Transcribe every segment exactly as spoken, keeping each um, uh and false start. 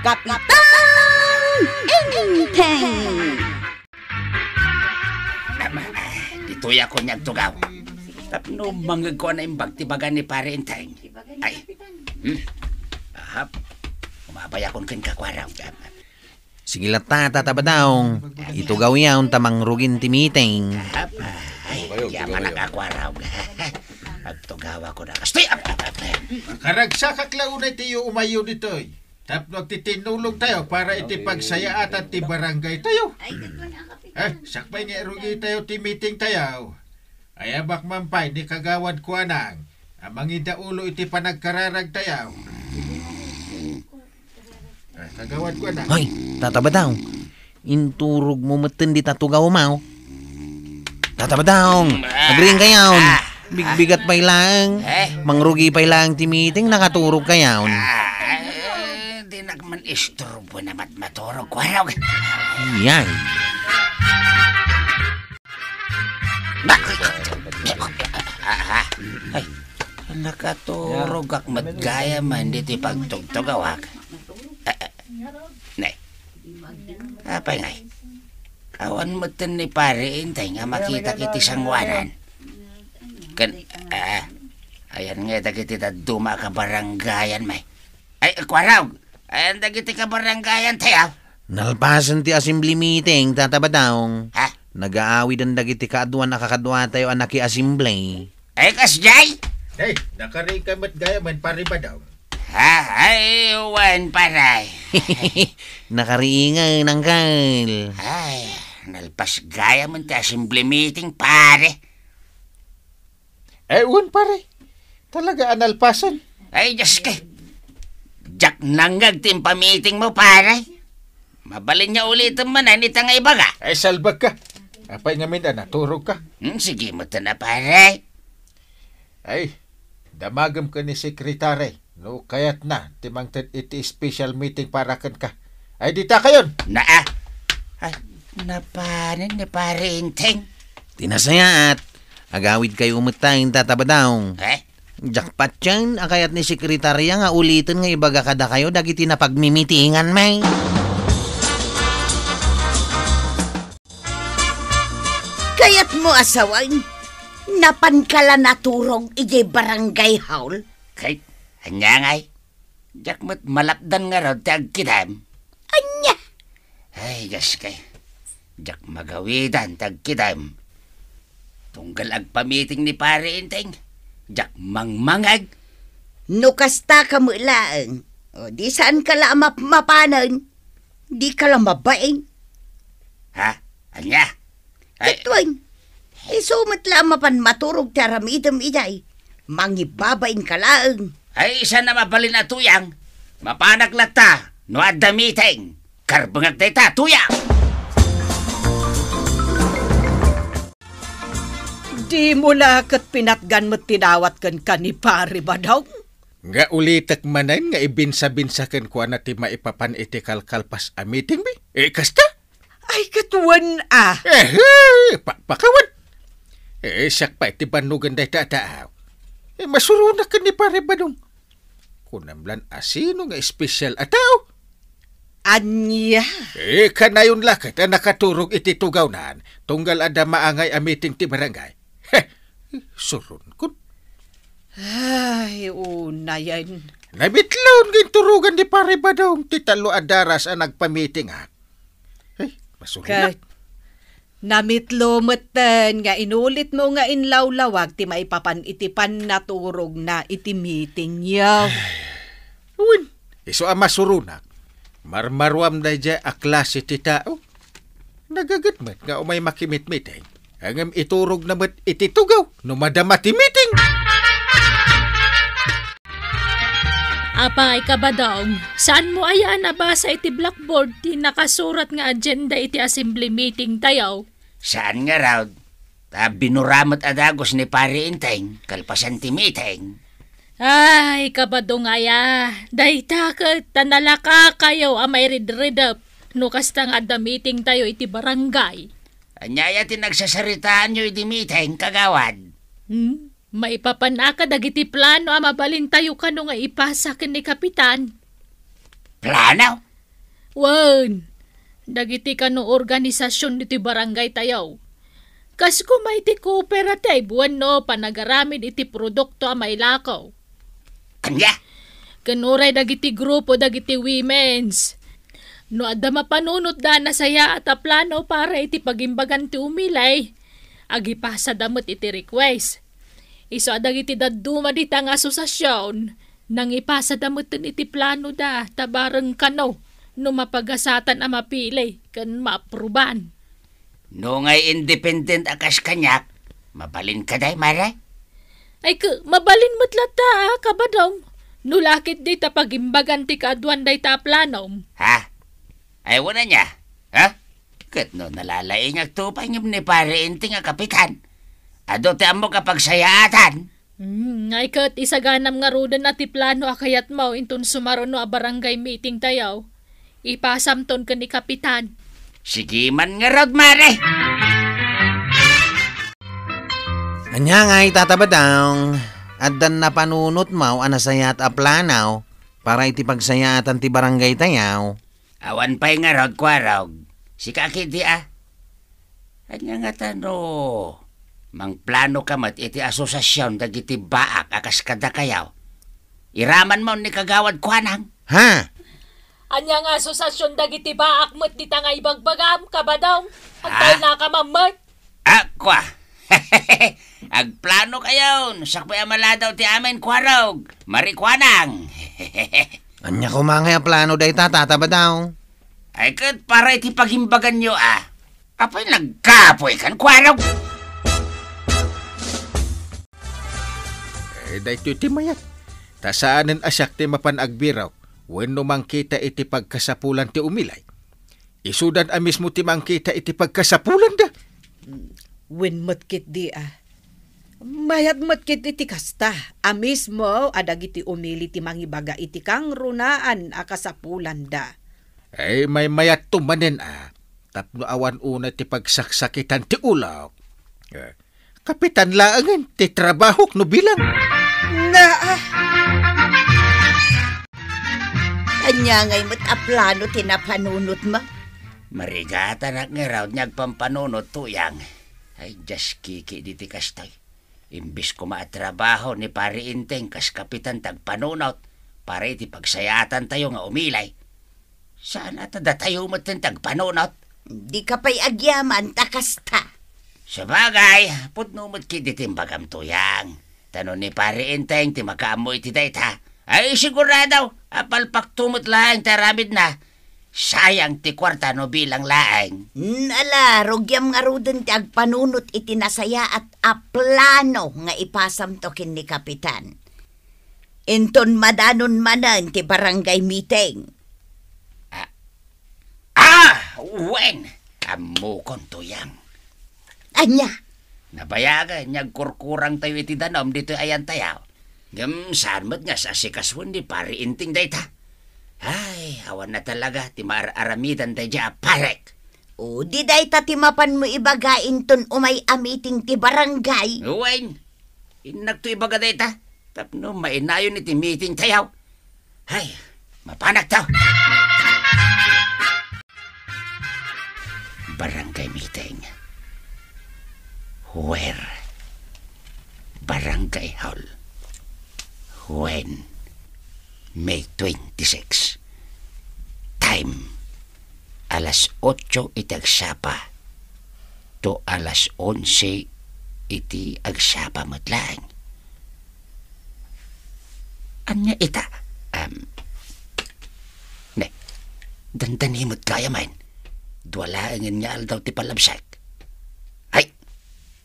Kapitan Enteng! Ama, ditoy ako niagtugaw. Tapno mangegko a naimbag ti baga ni Pare Enteng. Ay. Hmm. Ahap. Umabay akon kenka, Kuarog. Sige latta, Tata Badong. Itugaw yaon ta mangrugin ti meeting. Ahap. Ay, Tugaw, yaman tugaw. Ka, Kuarog. Agtugaw ako na. Kastoy, ap, ap, ap, ap. Makaragsakak la unay ti iyo umayo ditoy. Tapno agtitinulong tayo para iti pagsayaatan ti barangay tayo. Eh, sakbay nga irugi tayo ti meeting tayo. Ay, abak man pay ni Kagawad Kuanang a mangidaulo iti panagkararag tayo. Eh, Kagawad Kuanang. Hoy, Tata Badong. Inturogmo metten dita tugawmo. Tata Badong, Ah. Agriingkayon. Ah. Bigbigat pay laeng. Eh? Mangrugi pay laeng ti meeting, nakaturogkayon. Ah, eh, dinak man isturbo na mat-, maturog, Kuarog. Yan. Ay, nakaturogak met gayam ditoy pagtugtugawak. Eh, eh, ne. Apay ngay? Awan metten ni Pare Enteng a makitak iti sangoanan. Ken, ah, ayan ngay dagiti dadduma a kabarangayan, may. Ay, Kuarog! Ayan dagiti kabarangayan tayo. Nalpasen ti assembly meeting, Tata Badong. Ha? Nagaawiden dagiti kaaduan a kakaduatayo a nakiassembly. Ay, kasdiay? Hey, nakariingka met gayam, Pare Badong. Ha? Ay, wen, pare. Nakariingen, Uncle. Ay, nalpas gayam ti assembly meeting, pare. Ay, wen, pare. Talaga a nalpasen. Ay, Diyos ka. Diak nangngeg ti impamitingmo, pare. Mabalin nga ulitem manen ita nga ibaga. Ay, salbag ka. Apay ngamin a naturog ka? Hmm, sige, metten a, pare. Ay, damagem ken ni sekretary no kayatna ti mangted iti special meeting para kenka. Ay, dita kayon! Naa! Ay, napanen ni Pare Enteng. Ti nasayaat, agawidkayo met ta, Tata Badong. Eh? Diak patien a kayat ni sekretarya nga uliten nga ibaga kadakayo dagiti napagmimitingan, may. Kayatmo a sawen, napanka la naturog idiay barangay hall? Kay, ania ngay? Diak met malapdan ngarud ti agkidem. Ania? Ay, gaskay. Diak magawidan ti agkidem. Tunggal agpamiting ni Pare Enteng, diak mangmangeg. No kasta ka met laeng, o di saanka la a mapmapanen, dika la mabain. Ha? Ania? Ay. Ket wen, isu met la a mapan maturog ti aramidem idiay. Mangibabainka laeng. Ay, saan a mabalin a tuyang? Mapanak latta no adda meeting. Karbengak dayta, tuyang! Dimo la ket pinatgan met ti dawat kenka ni Pare Badong? Nga ulitek manen nga ibinsa-binsa kenkuana ti maipapan iti kalkalpas a meeting, bi? Eh, kasta? Ay, ket wen a. Eh, eh, pa-, pakawan. Eh, siak pay ti bannogen dayta a taaw. Eh, masuronak ken ni Pare Badong. Kunam lan a sino nga espesyal a tao? Ania? Eh, kanayon la ket a nakaturog iti tugawnan, tunggal adda maangay a meeting ti barangay. Heh, suronkon. Ay, unayen. Namitlon nga inturogan ni Pare Badong ti tallo a daras a nagpamitingak. Ay, masuronak. Ket namitlo metten nga inulitmo nga inlawlawag ti maipapan iti pannaturogna iti meetingyo. Wen, isu a masuronak, marmaruam daydiay a klase ti tao. Nagaget met nga umay makimitmiting, ngem iturogna met iti tugaw no madama ti meeting. Apay, Kabadong, saanmo aya a nabasa iti blackboard ti nakasurat nga agenda iti assembly meeting tayo? Saan ngarud, ta binura met a dagus ni Pare Enteng kalpasan ti meeting. Ay, Kabadong aya, dayta ket ta nalakakayo a mairidridep no kasta nga adda meeting tayo iti barangay. Ania aya ti nagsasaritaanyo idi meeting, Kagawad? Hmm? Maipapanaka dagiti plano a mabalintayo kano nga ipasa ken ni Kapitan. Plano? Wen, dagiti kano organisasion ditoy barangay tayo. Kas koma iti cooperative wenno panagaramid iti produkto a mailakaw. Ania? Ken uray dagiti grupo dagiti women's. No adda mapanunotda a nasayaat a plano para iti pagimbagan ti umilay, agipasada met iti request. Isu a dagiti dadduma dita nga asosasion, nangipasada metten iti planoda, ta bareng kano no mapagasatan a mapili ken maapruban. No ngay independent a kas kaniak, mabalin ka day, Mare? Ay, ke, mabalin met latta, a, Kabadong. No lakit dita pagimbagan ti kaaduan dayta a planom. Ha? Ay, wala niya. Ha? Ket no nalalaingak to pay ngem ni Pare Enteng a kapitan. Adu ti ammok a pagsayaatan. Hmm, ay ket isaganam ngaruden a ti plano a kayatmo inton sumaruno a barangay meeting tayo. Ipasamton ken ni Kapitan. Sige man ngarud, Mare. Ania ngay, Tata Badong, addan napanunotmo a nasayaat a plano para iti pagsayaatan ti barangay tayo? Awan pay ngarud, Kuarog. Sika ketdi a. Ania ngata no mangplano ka met iti asosasion dagiti baak a kas kadakayo? Iramanmo ni Kagawad Kuanang. Ha? Ania nga asosasion dagiti baak met dita nga ibagbagam, Kabadong? Agtaylnaka man met. Ah, kua. Agplano kayon. Sakbay a maladaw ti amin, Kuarog. Mari Kuanang. Ania koma ngay a plano dayta, Tata Badong? Ay, ket para iti pagimbaganyo, a. Apay nagkapoy kan Kuarog? Eh, daytoy ti mayat. Ta saanen a siak ti mapan agbirok wenno mangkita iti pagkasapulan ti umilay. Isudan a mismo ti mangkita iti pagkasapulanda. Wen met ketdi a. Mayat met ketdi ti kasta a mismo a dagiti umili ti mangibaga iti kangrunaan a kasapulanda. Ay, maymayatto manen a tapno awan unay ti pagsaksakitan ti ulok. Eh, kapitan laengen ti trabahok no bilang. Naa! Ania ngay met a plano ti napanunotmo? Marigatanak ngarud nga agpampanunot, Tuyang. Ay, dias kiki diti kastoy. Imbes koma a trabaho ni Pari Enteng kas kapitan ti agpanunot para iti pagsayaatan tayo nga umilay. Saan a ta datayo met ti agpanunot? Dika pay agyaman ta kasta. Sabagay, pudno met ketdi ti imbagam, Tuyang. Ta no ni Pari Enteng ti makaammo iti dayta, ay sigurado a palpakto met laeng ti aramidna. Sayang ti kuarta no bilang laeng. Ala, rugiam ngaruden ti agpanunot iti nasayaat a plano nga ipasamto ken ni Kapitan. Inton madanon manen ti barangay meeting. Ah, ah, wen, ammokon, Tuyang. Ania? Nabayagen nga agkurkurang tayo iti danum ditoy ayan tayo. Ngem saan met nga saasikasuen ni Pari Enteng dayta. Ay, awan na talaga ti maar-aramidan daydiay a parek. O, di dayta ti mapanmo ibaga inton umay a meeting ti barangay. Wen, innakto ibaga dayta tapno mainayon iti meeting tayo. Ay, mapanakto. Barangay meeting. Where? Barangay Hall. When? May twenty-six. Time. Alas otso iti agsapa. To alas onse iti agsapa met laeng. Ania ita? Am, ne, dandani met gayam. Dua laengen nga aldaw ti pallabsek. Hay,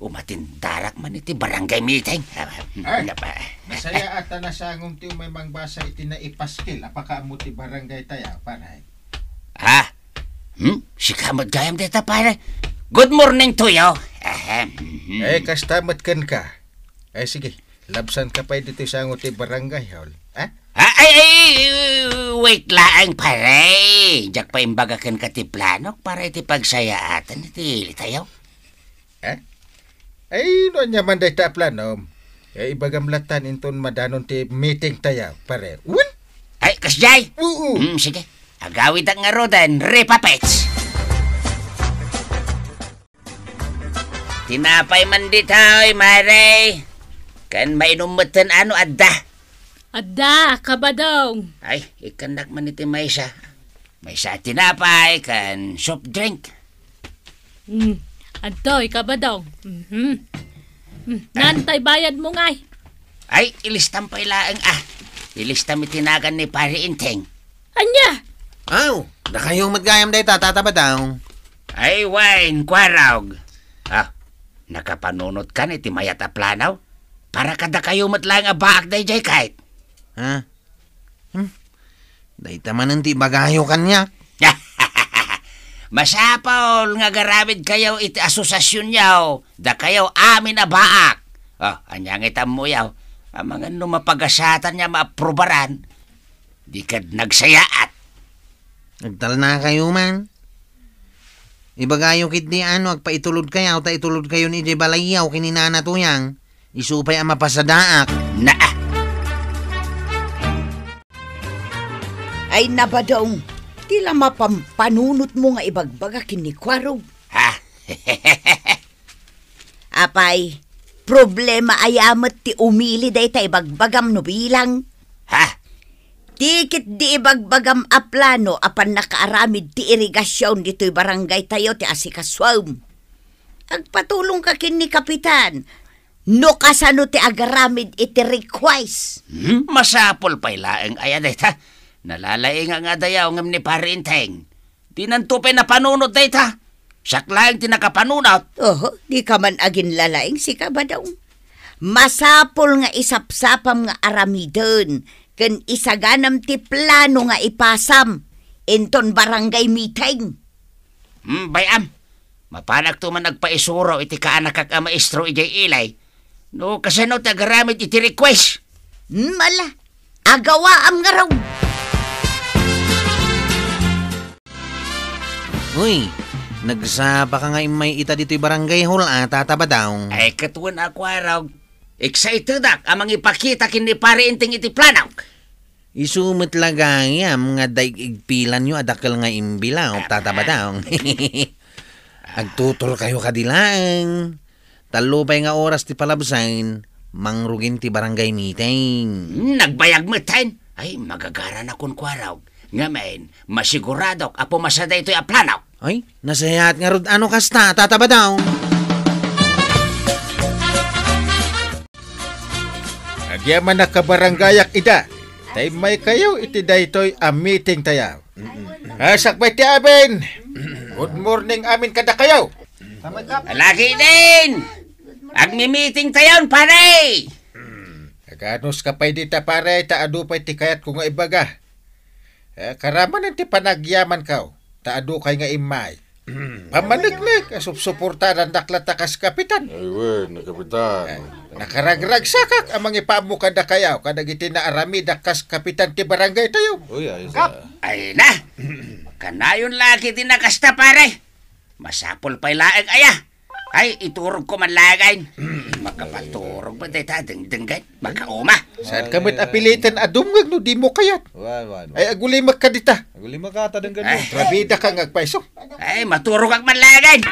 umatendarak man iti barangay meeting. Am, Ay, napa- nasayaat a nasangom ti umay mangbasa iti naipaskil a pakaammo ti barangay tayo, pare. Ah, hmm? Sika met gayam dita, pare. Good morning to you. Ahem. Eh, kasta met kenka. Eh, sige. Labsanka pay ditoy sango ti barangay hall, ha? Ah, ay, ay, ay, wait laeng, pare. Diak pay imbaga kenka ti planok para iti pagsayaatan iti ili tayo. Ha? Ay, no ania man dayta a planom, eh, ibagam lattan inton madanon ti meeting tayo, pare. Wen? Ay, kasdiay? Oo. Hmm, sige. Agawidak ngaruden, Repapets. Tinapay man ditoy, Mare. Ken mainum metten no adda. Adda, Kabadong. Ay, ikkannak man iti maysa. Maysa a tinapay ken soft drink. Hmm, adtoy, Kabadong. Mhm. Hmm, naan tay bayadmo ngay? Ay, ilistam pay laeng, ah. Ilistam iti nagan ni Pare Enteng. Ania? Aw, dakayo met gayam dayta, Tata Badong. Ay, wen, Kuarog. Ah, nakapanunotkan iti mayat a plano? Para kadakayo met laeng a baak daydiay ket. Ha? Hmm? Dayta manen ti ibagayo kaniak. Masapul nga agaramidkayo iti asosiasionyo, dakayo amin a baak. Oh, ania nga iti ammoyo? Amangan no mapagasatan nga maaprubaran, di kad nagsayaat. Agtalnakayo man. Ibagayo ketdi a no agpaitulodkayo, ta itulodkayon idiay balayyo ken ni Nana Tuyang. Isu pay a mapasadaak. Naa. Ay, Nabadong, ti la mapampanunotmo nga ibagbaga ken ni Kuarog. Ha? Apay, problema aya met ti umili dayta ibagbagam no bilang? Ha? Ti ketdi ibagbagam a plano a pannakaaramid ti irigasion ditoy barangaytayo ti asikasuem. Agpatulongka ken ni Kapitan no kasano ti agaramid iti request. Hmm, masapul pay laeng aya dayta. Nalalaing nga adayo ngem ni Pare Enteng. Dinanto pay napanunot dayta. Siak laeng ti nakapanunot. Oho, dika man aginlalaing, sika, Badong. Masapul nga isapsapam nga aramiden ken isaganam ti plano nga ipasam inton barangay meeting. Hmm, bay-am. Mapanakto man agpaisuro iti kaanakak a maestro idiay Ilay. No kasano ti agaramid iti request? Hmm, ala. Agawaam ngarud. Uy, nagsapaka nga immay ita ditoy barangay hall a, Tata Badong? Ay, ket wen a, Kuarog. Excitedak a mangipakita ken ni Pare Enteng iti planok. Isu met la gayam nga adda igigpilanyo a dakkel nga imbilao, Tata Badong. Agtuturkayo kadi laeng. Tallo pay nga oras ti palabsen, mangrugin ti barangay meeting. Hmm, nagbayag metten. Ay, magagaranakon, Kuarog. Ngamin, masiguradok a pumasa daytoy a plano. Ay, nasayaat ngarud a no kasta, Tata Badong. Agyamanak a barangayak ida. Ta immaykayo iti daytoy a meeting tayo. Ah, sakbay ti amin. Good morning amin kadakayo. Lagi din! Agmi-meeting tayon, pare! Aganus ka pay dita, pare, ta adu pay ti kayatko nga ibaga. Eh, karamanen ti panagyamankaw, ta adu kay nga immay. Pamaneknek a supsuportarandak latta kas kapitan. Ay, wen, kapitan. Eh, nakaragragsakak a mangipaammo kadakayo kadagiti naaramidak kas kapitan ti barangay tayo. Uy, ayos, ah. Ay na! Kanayon lagi ti nakasta, pare. Masapul pay laeng aya. Ay, iturogko man laeng. Makapaturog ba dayta dengdenggen? Makauma. Saan ka met apiliten a dumngeg no di mo kayat? Wan, wan, wan. Ay, agulimek ka dita. Agulimek ka, ta denggen mo. Ay. Trabida ka nga agpayso. Ay, maturogak man laeng.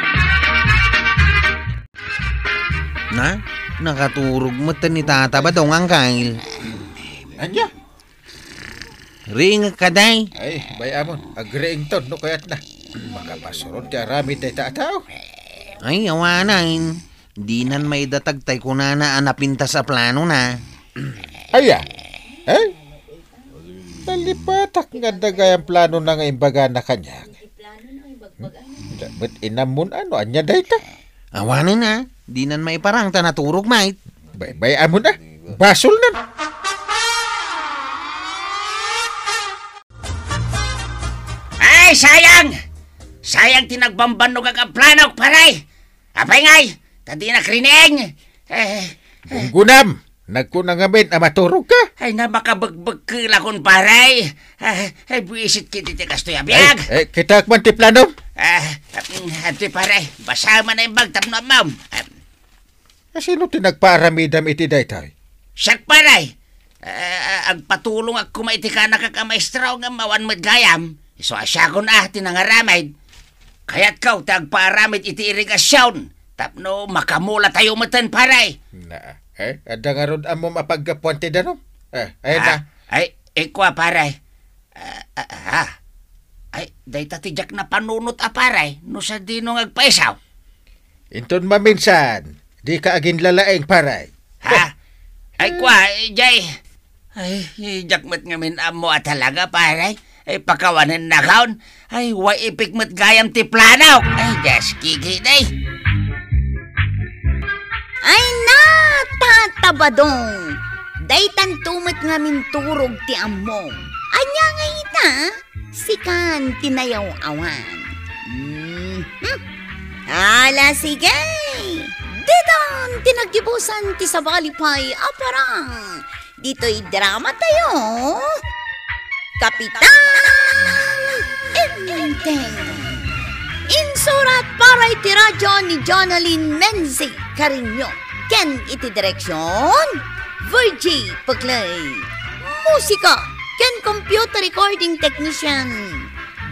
Na? Nakaturog met ni Tata Badong, Angkal. Anya? Ring ka, day. Ay, bay-amon, agriington no kayat na. Makapasurod ti aramid dayta a tao. Ay, awanen. Dinan maidatag tay kunana a napintas a plano na. Aya? Ay? Nalipatak nga dagay ang plano na nga imbagana kaniak. Met inammon ano, anya dayta? Awanen na. Dinan maiparang ta naturog, mait. Bay-, bay-amon na. Basol na. Ay, sayang! Sayang ti nagbambannogak a planok, pare! Apay ngay, ta dinak rining! Eh, Gunggunam! Nagkuna ngamin a maturog ka? Ay, na makabegbegkelakon, pare! Ah, ay, buisit kiti ti kastoy a biag! Ay, eh, kitak man ti plano? Ah, mm, ati, pare, basa man ay bag tapno amam. Ah, Kasino ti nagpaaramidam iti daytoy? Siak, pare. Eh, agpatulongak koma iti kanakak a maestro ngem awan met gayam. Suasiakon a ti nangaramid. Kayatko ti agpaaramid iti irigasion tapno makamulatayo metten, pare. Na, eh, adda ngarud ammom a paggapuan ti danum? Eh, ayan na. Ah, ay, ikua, pare. Ah, ah, ah. Ay, dayta ti diak napanunot a, pare, no sadino nga agpaisaw. Inton maminsan, dika aginlalaing, pare. Ha? Ay, kua, jay. Ay, diak met ngamin ammo a talaga, pare. Ay, pakawanen na kaon. Ay, way ipik met gayam ti plano. Ay, just kiki, day. Ay, na, Tata Badong. Daytanto met ngamin turog ti ammom. Ania nga ita? Sikan ti nayaw-awan. Mhm. Ala, sige. Ditan ti naggibusan ti sabali pay a parang. Ditoy drama tayo. Kapitan Enteng. Insurat para iti radyo ni Jonalyn Menzi Cariño. Ken iti direksyon, Virgie Peclay. Musika ken computer recording technician,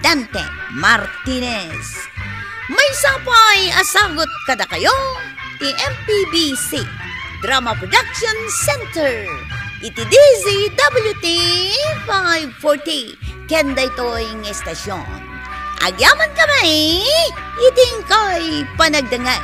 Dante Martinez. Maysa pay a sagut kadakayo ti M P B C Drama Production Center iti D Z W T five forty ken daytoy nga estasyon. Agyaman kami iti inkay panagdengngeg.